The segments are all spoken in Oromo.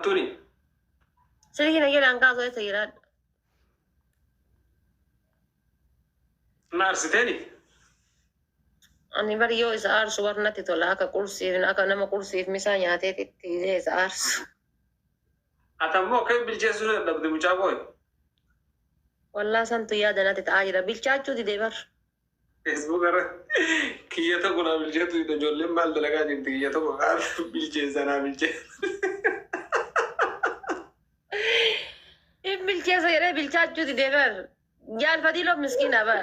Tuni. Silkii na jalaan kaasu eessa jiraadha? Na aarsiteeni? Ani bari yoo isa aarsu bar natti tola akka qursiif akka nama qursiif misaa nyaateetitti gisee isa aarsu. Ati ammoo akkami bilcheessuu dadhabde mucaa kooy? Wallah santu yaada natti ta'aa jira. Bilchaachuu dide bar. Facebook irratti kiyya tokko naa bilcheessu dide ijoolleen maal dalagaa jirti kiyya tokko kaan bilcheessa naa bilcheessa. Hin bilcheessa jedhee bilchaachuu dide bar. Jaal Fadiiloo miskiina bar.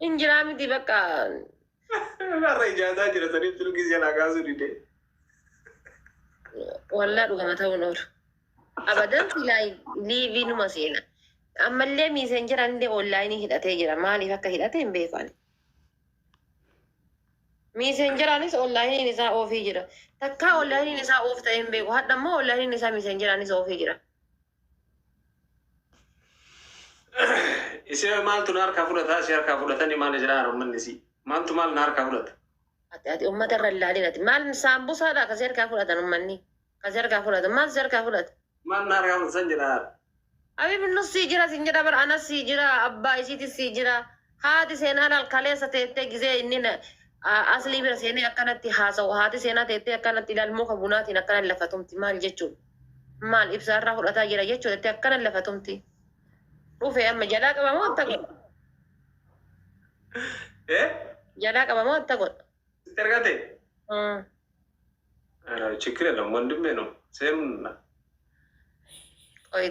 Hin jiraa miti bakka. Har'a ijaazaa jira saniif silkii jalaa kaasuu dide. Wallaa dhugama ta'uun oolu. Abadan silaa liivii numa seena. Ammallee miisenjeraan illee onlaayinii hidhatee jira. Maaliif akka hidhate hin beeku ani. Miisenjeraanis onlaayiniin isaa oofii jira. Takkaa onlaayiniin isaa oof ta'ee hin beeku. Hadha immoo onlaayiniin isaa miisenjeraanis oofii jira. Isee maaltu na harkaa fudhata? Si harkaa fudhatanii maal jedhaa uummanni isii? Maaltu maal na harkaa fudhata? Ati ati ummata irra hin laalin ati. Maal saambusaadha ka si harkaa fudhatan ummanni. Ka si harkaa fudhatan maal si harkaa fudhata? Maal na harkaa fudhata san jedhaa. Habib nus sii jira sin jedha bar anas sii jira abbaa isiitis sii jira haati seenaa laal kaleessa teettee gizee inni na- a- aslii bira seenee akkanatti haasa'u haati seenaa teettee akkanatti ilaal muka bunaatiin akkana lafa tumti maal jechuun maal ibsaa irraa fudhataa jira jechuudha itti akkana lafa tumti dhufe amma jalaa qaba moo atta godha Eh? jalaa qaba moo atta godha Sitti argate? Mm. ኧረ ችግር የለውም ወንድሜ ነው። ሴም Qoy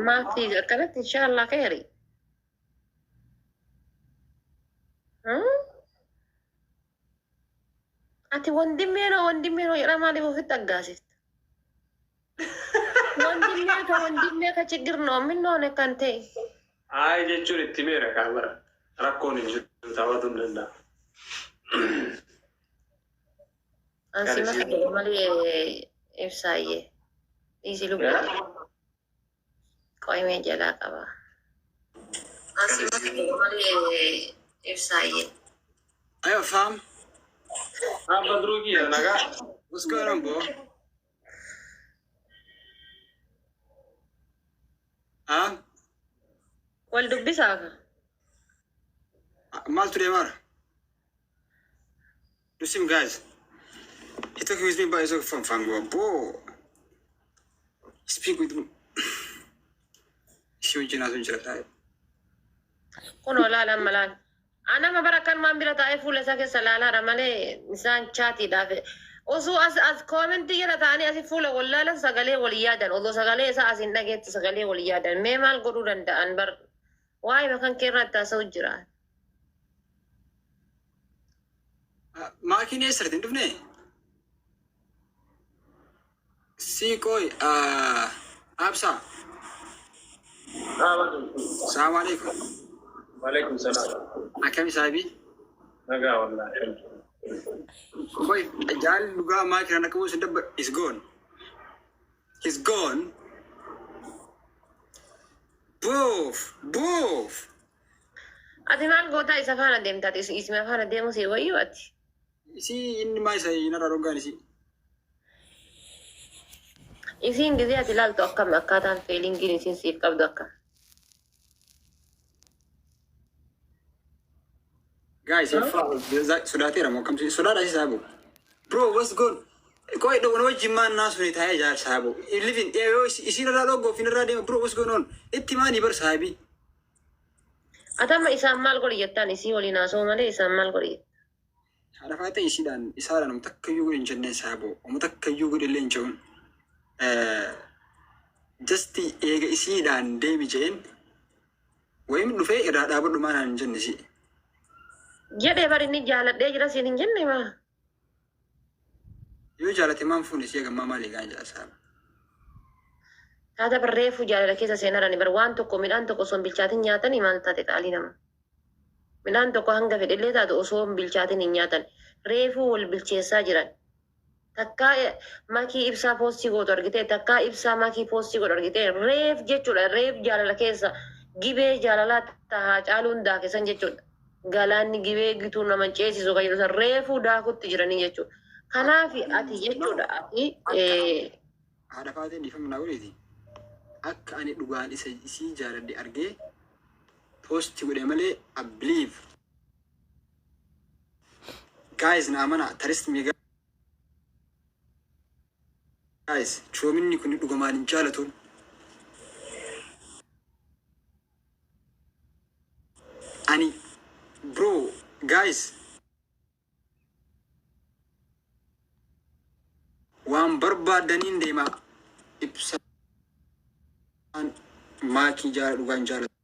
maaf fiiga akkanatti inshaallah khayri. Hmm? Ati wandimmee noo wandimmee noo jedhaa maaliif ofitti aggaasifta? Wandimmee ka wandimmee ka chiggir noo min noone kan ta'e. አይ jechuun itti meera kaamera rakkoon hin jiru taphatu hin danda'a. Ansi maka jedhu malee ibsaayyee. Dhiisi lubbuu. Qo'imee jalaa qaba. Ansi maka jedhu malee ibsaayyee. Ayo, fam. Abba duruu kiyya nagaa. What's going on, bro? Huh? Wal dubbisaa ka. Maaltu deemaara? You see him, guys. He talking with me, but he's talking from fam, bro. Bro. Speak with me. Ishee wajjin haasa'u jira taa'e. Kunoo laala amma laala. Anama bara akkanumaan bira taa'ee fuula isaa keessa laalaadha malee isaan chaatiidhaaf. Osoo as as koomentii jala taa'anii asi fuula wal laalan sagalee wal yaadan. Osoo sagalee isaa as hin dhageettu sagalee wal yaadan. Mee maal godhuu danda'an bar waa'ee makan kee irratti haasa'u jira. Maakiin eessatti hin dhufne? Si qoy Absa. Salaamu alaikum. Waalaikum salaam. Akkami saahibii? Nagaa wallaahi. Qoy jaalli dhugaa maakii kana qabu sun dabba is gone. He's gone. Boof! Boof! Ati maal gootaa isa faana deemta ati isima faana deemu si wayyuu ati. Isii inni maa isa narraa dhoggaan isii. Isiin gizee ati ilaaltu akkam akkaataan feelingiin isiin siif qabdu akkam. Guys, sodaateera moo akkam sodaadha si saabu. Bro, what's going? Qoy dhawna wajjin maan naa suni taa'ee jaar saabu. Living yoo isiin irraa dhoggoo fi irraa deema bro, what's going on? Itti maanii bar saabii. Ati amma isaan maal godhi jettaan isii waliin haasa'u malee isaan maal godhi jetta? Haadha faatee isiidhaan isaadhaan oma takka iyyuu godhi hin jenneen saaboo. Oma takka iyyuu godhi illee hin jedhuun. Just eega isiidhaan deemi jeen wayim dhufee irraa dhaabadhu maanaan hin jenne isii. Jedhee bar inni jaaladhee jira siin hin jenne maa? Yoo jaalate maan fuune isii hagammaa maal eegaan jaa saaba. Taata bar reefuu jaalala keessa seenarani bar waan tokko midhaan tokko osoo hin bilchaatin nyaatanii maal taate qaalii nama. Midhaan tokko hanga fedhellee taatu osoo hin bilchaatin hin nyaatan. Reefuu wal bilcheessaa jiran. Takkaa makii ibsaa poostii gootu argitee takkaa ibsaa makii poostii godhu argitee reef jechuudha reef jaalala keessa gibee jaalalaa tahaa caaluun daakesan jechuudha. Galaanni gibee gituu nama ceesisu kan jedhu san reefuu daakutti jiranii jechuudha. Kanaaf ati jechuudha ati Haadha faateen dhiifama naa godheeti. Akka ani dhugaan isa isii jaaladhe argee post godhe malee, I believe. Guys, na amana, trust me guys. Choominni kun dhugumaan hin jaalatuun. Ani bro, guys, waan barbaadaniin deema, ibsaan maakii jaala dhugaan jaalatu.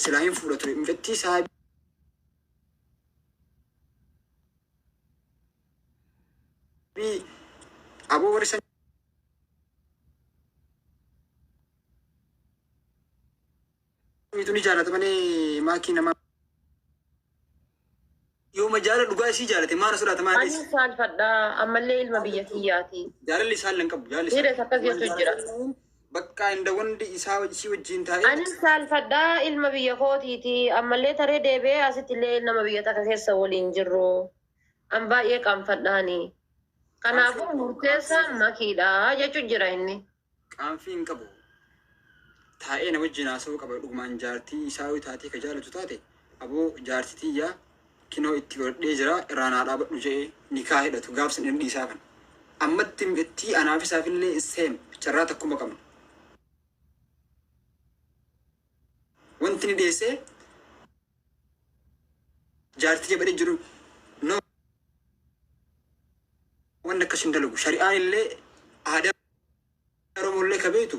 Silaa hin fuudha ture. Mucattii saabii aboo warri samiitu ni jaalata malee maakii namaa. Yooma jaala dhugaa isii jaalate maana sodaata maal Ani saalfadhaa, ammallee ilma biyya kiyyaati. Jaalalli isaan lan qabu. Jaalalli Dhiirris akkas jettu jira. Bakka inda wandi isaa isii wajjin taa'ee. Ani saalfadhaa, ilma biyya kootiiti. Ammallee taree deebi'ee asitti illee nama biyya takka keessa waliin jirru. An baay'ee qaanfadhaani. Kanaafuu murteessaan makiidha jechuun jira inni. Qaanfii hin qabu. Taa'ee na wajjin haasa'uu qaba. Dhugumaan jaartii isaa yoo taatee ka jaalatu taate, aboo jaartii tiyyaa kinoo itti godhadhee jira, irraa naa dhaabadhu jedhee nikaa hidhatu gaafsan inni dhiisaa kana. Ammatti itti anaaf isaaf illee seem carraa takkuma qabna. Wanti ni dhiyeessee jaartii jabadhee jiru no, wanni akkas hin dalagu. Shari'aan illee aadaa Oromoo illee ka beektu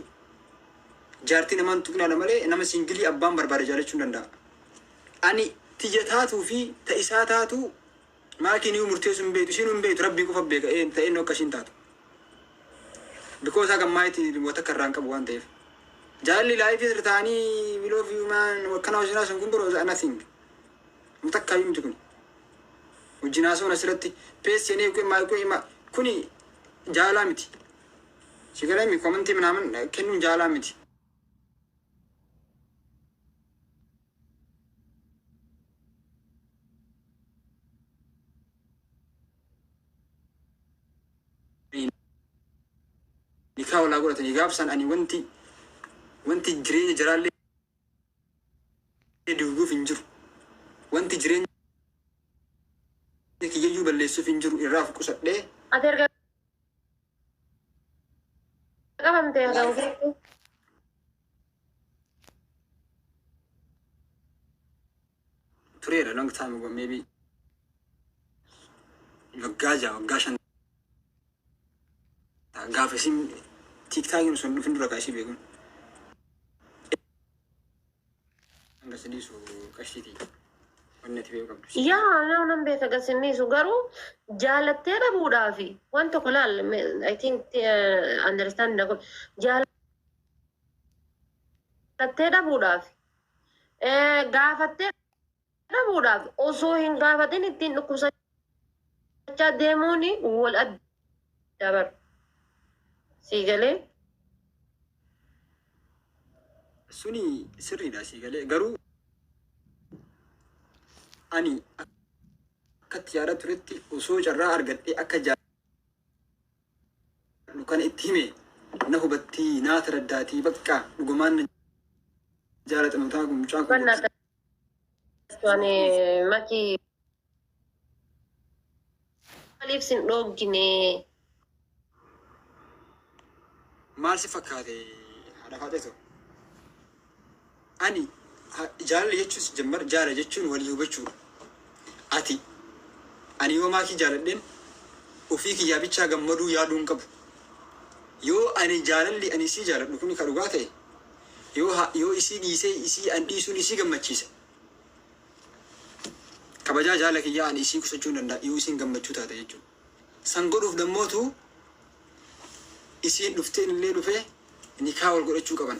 jaartii namaan tuqnaadha malee nama single abbaan barbaade jaalachuu hin danda'a. Ani tiyya taatuu fi ta isaa taatu maakiin iyyuu murteessuu hin beektu, isiin hin beektu, rabbii qofa beeka ta'een akkasiin taatu. Because haga maayitii wata akka irraa hin qabu waan ta'eef. Jaalalli live irra ta'anii we love you man akkana wajjin haasa'uun kun bro nothing. Mutakkaa iyyuu miti kun. Wajjin haasa'uun asirratti pees seenee kuni jaalaa miti. Sigalee comment ምናምን kennuun jaalaa miti. Nikaa walaa godhatanii gaafsan ani wanti jireenya jaraallee duuguuf hin jiru. Wanti jireenya kiyyayyuu balleessuuf hin jiru, irraa of qusadhee. Ati erga qabamtee haa ta'u. Tureera, long time ago, maybe waggaa 6, waggaa 5 gaafa isin TikTokiin sun dhufin dura kaasii beekun. Hanga sadiisu qashtiiti wanni ati beeku qabdu. Yaa nama nan beeka gasinniisu, garuu jaalattee dhabuudhaafi waan tokko laal, I think understand na godhu, jaalattee dhabuudhaafi gaafattee dhabuudhaaf osoo hin gaafatin ittiin dhukkubsachaa deemuun wal adda bar. Sii galee? Suni sirriidha, sii galee, garuu ani akkatti yaada turetti osoo carraa argadhee akka jaalladhu kana itti hime na hubattii naa taraddaatii bakka dhugumaan na jaalatamu taa kun mucaan kun. Uffannaa ani makii maaliif sin dhoggine? Maal si fakkaate, haadha faaxeeto? Ani jaalala jechuun jammar jaala jechuun walii hubachuudha. Ati ani yoo maakii jaaladheen ofii kiyyaa bichaa gammaduu yaaduu hin qabu. Yoo ani jaalalli ani isii jaaladhu kun ka dhugaa ta'e, yoo isii dhiisee isii an dhiisuun isii gammachiisa. Kabajaa jaala kiyyaa ani isii qusachuu hin danda'a yoo isiin gammachuu taate jechuudha. San godhuuf dammootu isiin dhufteen illee dhufee nikaa wal godhachuu qaban.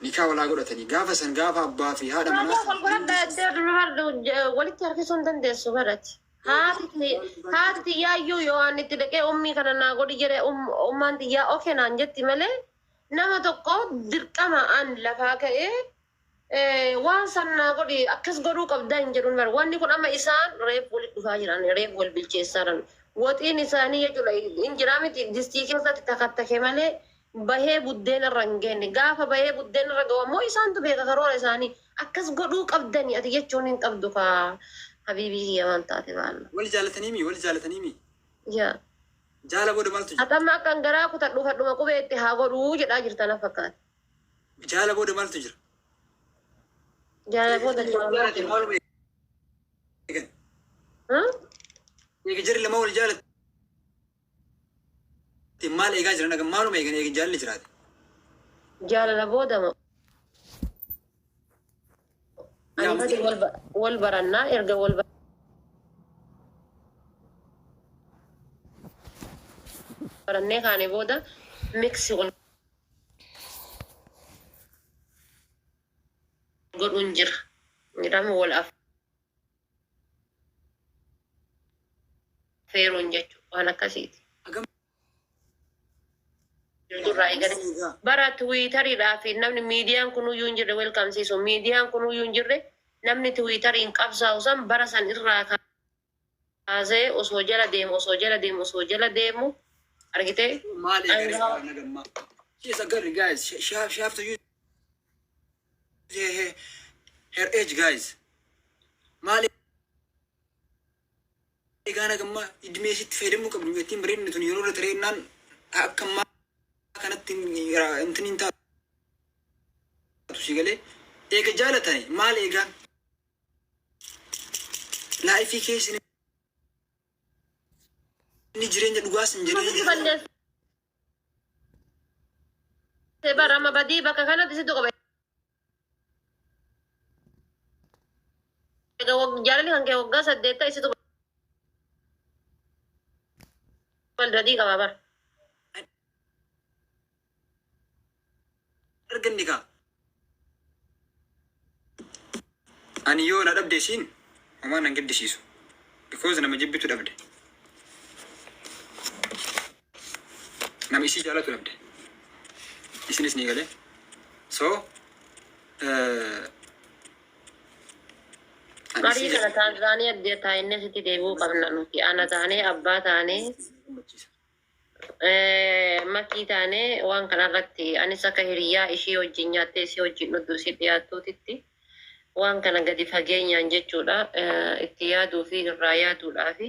Nikaa walaa godhatanii gaafa san gaafa abbaa fi haadha manaa. Wal godhadhaa jettee walitti harkisuu hin dandeessu barati. Haati tiyyaayyuu yoo ani itti dhaqee ummii kana naa godhi jedhe, ummaan tiyyaa okay naan jetti malee nama tokko dirqama an lafaa ka'ee Waan sannaa godhi, akkas godhuu qabdaa hin jedhuun bara. Wanni kun amma isaan reef walitti dhufaa jiran, reef wal bilcheessaa jiran. Waxiin isaanii jechuudha hin jiraa miti, distii keessatti takattake malee bahee buddeena irra hin geenne. Gaafa bahee buddeena irra gahu ammoo isaantu beeka karoora isaanii. Akkas godhuu qabdani ati jechuun hin qabdu kaa, habiibii kiyya, waan taate baalla. Wal jaalatanii mi? Wal jaalatanii mi? Yaa. Jaala booda maaltu jira? Ati amma akkan garaa kutadhu fadhuma qubee itti haa godhuu jedhaa jirta na fakkaata. Jaala booda maaltu jira? Jaalala booda Jaalate maaluma eegan? Eega jarri lama wal jaalatte maal eegaa jiran? Aga maaluma eegan eega jaalli jiraate? Jaalala booda moo? Ani Yaa. fati wal barannaa, erga wal barannee kaane booda miksi wal godhuun jira. Jedhama wal affeeruun jechuudha, waan akkasiiti. Agam. Durraa eegale. Bara Tiwiitariidhaa fi namni miidiyaan kun iyyuu hin jirre, welkamsiisu miidiyaan kun iyyuu hin jirre, namni Tiwiitariin qabsaa'u san bara san irraa kaasee osoo jala deemu, osoo jala deemu, osoo jala deemu argitee. Maal eegan nagammaa? She is a girl, guys. She have to use her age, guys. Maal eegaa nagammaa? Idmee isitti fayyadamuu qabdu. Ittiin bareedni tun yeroo irra tareennaan akka ammaa kanatti intin hin taatu, si galee? Eega jaalatani maal eegaan? Life keessa inni jireenya dhugaas hin Masitti jedhee. balleessee bara amma badii bakka kanatti situ qaba. Egaa jaalalli kan kee waggaa 8 isitu badii qaba bara. Arganni kaa. Ani yoo na dhabde isiin homaa nan gaddisiisu. Because nama jibbitu dhabde. Nama isii jaalatu dhabde. Isinis ni galee. So, ani Marii isii kana Taanzaaniyaa addee taa'inne sitti deebi'uu qabna nuti. Ana taanee, abbaa taanee, gammachiisa. Makii taanee, waan kanarratti anis akka hiriyaa ishii wajjin nyaattee ishii wajjin dhugdu ishii dhiyaattuutitti waan kana gadi fageenyaan jechuudha itti yaaduu fi irraa yaaduudhaa fi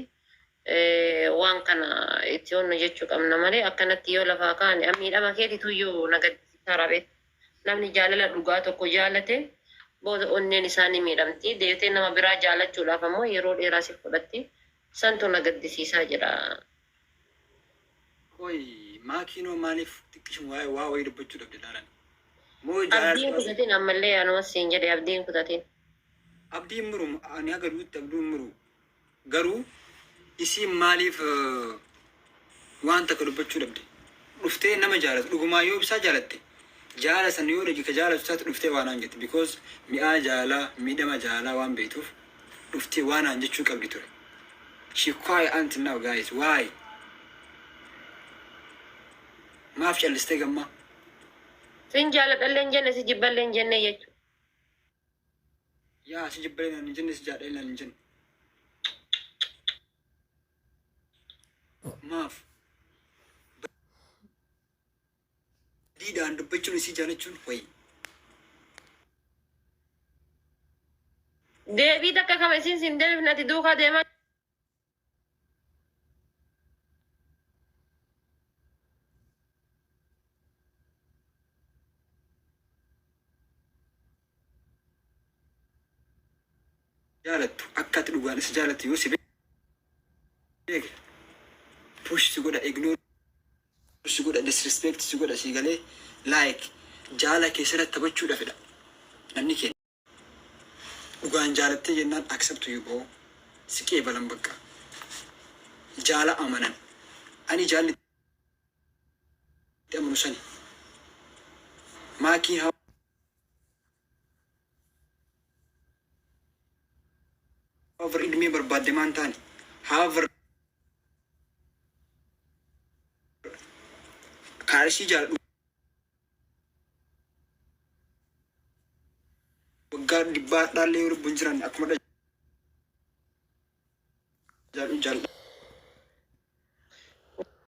waan kana itti onnu jechuu qabna malee akkanatti yoo lafaa kaane miidhama keetitu iyyuu na gaddisiisaa rabe. Namni jaalala dhugaa tokko jaalate booda onneen isaa ni miidhamti, deebitee nama biraa jaalachuudhaaf ammoo yeroo dheeraa si fudhatti, santu na gaddisiisaa jira. Qoy, maakiinoo maaliif xiqqishuma waa'ee waa wayii dubbachuu dhabde laalan? Moo Abdiin jaalala kutatin ammallee, anuma siin jedhe, abdiin kutatin. Abdiin muru, ani haga duutti abdiin muru, garuu isiin maaliif waan takka dubbachuu dhabde? Dhuftee nama jaalatu dhugumaa yoo ibsaa jaalatte, jaala san yoo dhagi ka jaalatu isaatti dhuftee waan aan jette, because mi'aa jaalaa, miidhama jaalaa waan beektuuf dhuftee waan aan jechuu qabdi ture. She quiet until now, guys. Why? Maaf callistee gammaa? Sin jaaladhallee hin jenne, si jibballee hin jenne jechuudha. Yaa, si jibbalee naan hin jenne, si jaadhalee naan hin jenne. Maaf? Badiidhaan dubbachuun isii jaalachuun wayi. Deebii takka kama isin sin deebifne ati duukaa deemaa Jaalattu akka ati dhugaan isa jaalattu yoo si beeke push si godha, ignore si godha, disrespect si godha, si galee? Like jaala keessatti taphachuudha fedha namni keenya. Dhugaan jaalattee jennaan accept you bro, si qeebalan, bakka jaala amanan. Ani jaalli itti amanu sani maakii. However idmee barbaadde maan taane, however karaa ishii jaaladhu. Waggaa 100 dhaallee yoo lubbuun jiran akkuma jaalladha.